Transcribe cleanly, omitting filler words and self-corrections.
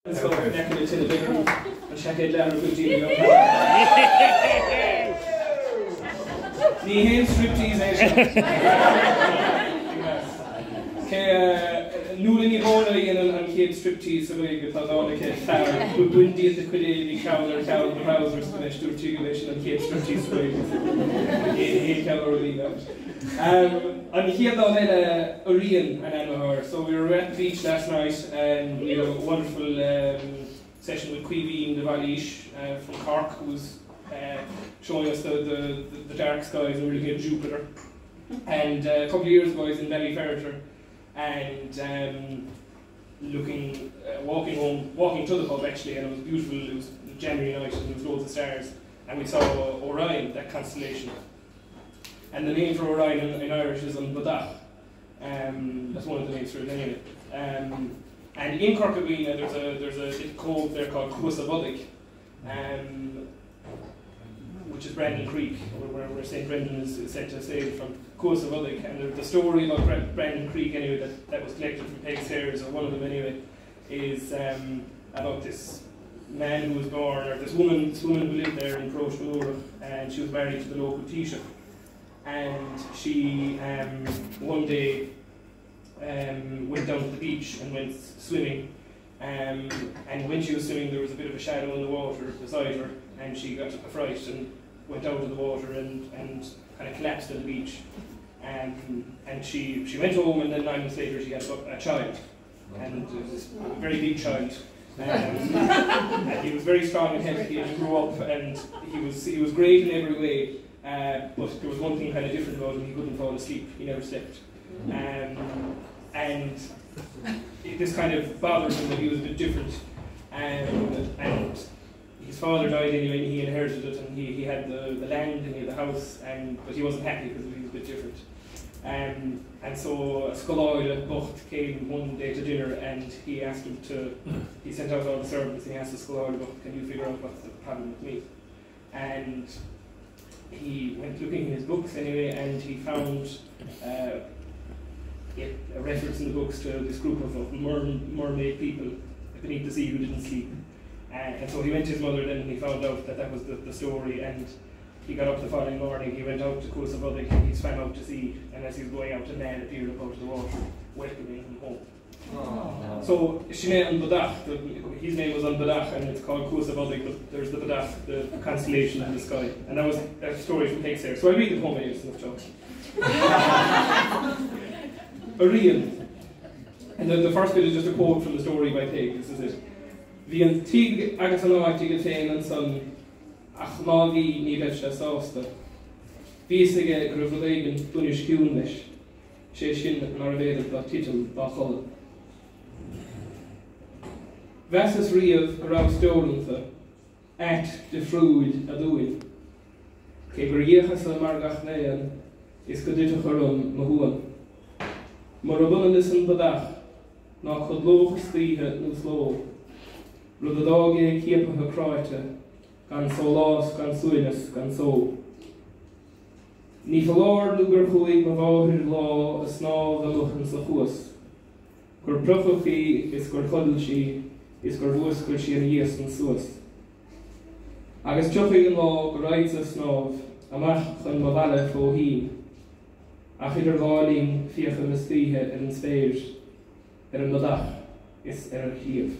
An scoil in aice na tine b'fhéidir an seaicéad leathair a chuid daoine Ní haon striptease é seo. Cé Nuala Ní Dhomhnaill a dhéanann an chéad striptease sa Ghaeilge tá dán aici fear bain díot do chuid éadaí ceann ar cheann do threabhsar anois dúirt sí go sin an chéad striptease sa Ghaeilge. Aon cheann ar bith. An chéad dán eile Orion an ainm air. So we were at the beach last night and we had a wonderful um, session with Caoimhín de Bhailís uh, from Cork who was uh, showing us the, the, the, the dark skies and we were looking at Jupiter. And uh, a couple of years ago I was in Ballyferriter and um, looking, uh, walking home, walking to the pub actually, and it was beautiful. It was January night and there was loads of stars, and we saw Orion, that constellation. And the name for Orion in, in Irish is An Bodach. Um, that's one of the names for it anyway. Um, and in Corca Dhuibhne, there's a there's a little cove there called Cuas a' Bhodaigh, um, which is Brandon Creek, where, where St. Brendan is, is said to have sailed from Cuas a' Bhodaigh. And the, the story about Brandon Creek, anyway, that, that was collected from Peig Sayers, or one of them anyway, is um, about this man who was born, or this woman, this woman who lived there in Croatia, and she was married to the local Taoiseach. And she, um, one day, um, went down to the beach and went swimming. Um, and when she was swimming, there was a bit of a shadow in the water beside her, and she got a fright and went out of the water and, and kind of collapsed on the beach. Um, and she, she went home, and then nine months later, she had a, a child. And it was this very big child. Um, and he was very strong and healthy and grew up, and he was, he was great in every way. Uh, but there was one thing kind of different about him, he couldn't fall asleep, he never slept. Um, and this kind of bothered him that he was a bit different. Um, and his father died anyway, and he inherited it, and he, he had the, the land and he had the house, and, but he wasn't happy because he was a bit different. Um, and so a scoláire bocht came one day to dinner and he asked him to, he sent out all the servants and he asked the scoláire bocht, can you figure out what's the problem with me? And he went looking in his books anyway and he found uh, a reference in the books to this group of, of mer mermaid people beneath the sea who didn't sleep. Uh, and so he went to his mother then and he found out that that was the, the story and he got up the following morning, he went out to Cuas a' Bhodaigh, he swam out to sea, and as he was going out, a man appeared up out of the water, welcoming him home. Aww. So sin é an Bodach, the, his name was An Bodach, and it's called Cuas a' Bhodaigh, but there's the Bodach, the constellation in the sky. And that was a story from Peig Sayers. So I read the poem anyways, enough jokes. Orion. And the, the first bit is just a quote from the story by Peig. This is it. Bhí an tigh agus an áit aige féin ansan, ach má bhí ní raibh sé sásta. Bhí fhios aige go raibh rud éigin bunoscionn leis, sé sin nárbh fhéidir dó titim dá chodladh. Mheasas riamh go rabhas deoranta, ait, difriúil, aduain. Cé gur fhéachas-sa mar gach n-éan is go dtitfeadh orm mo shuan. Murab ionann is an bodach ná codlódh istoíche nó 's ló, rud a d'fhág é ciapaithe cráite, gan sólás gan suaimhneas gan só. Ní foláir nó gur chuaigh mo mháthair lá a snámh amuigh insa chuas, gur priochadh í is gur chodail sí is gur mhúscail sí ina dhiaidh san suas. Agus tiocfaidh an lá go raghadsa a snámh amach chun mo bhaile fó thoinn, ach idir dhá linn féachaim istoíche ar an spéir, ar an mbodach is ar an shliabh.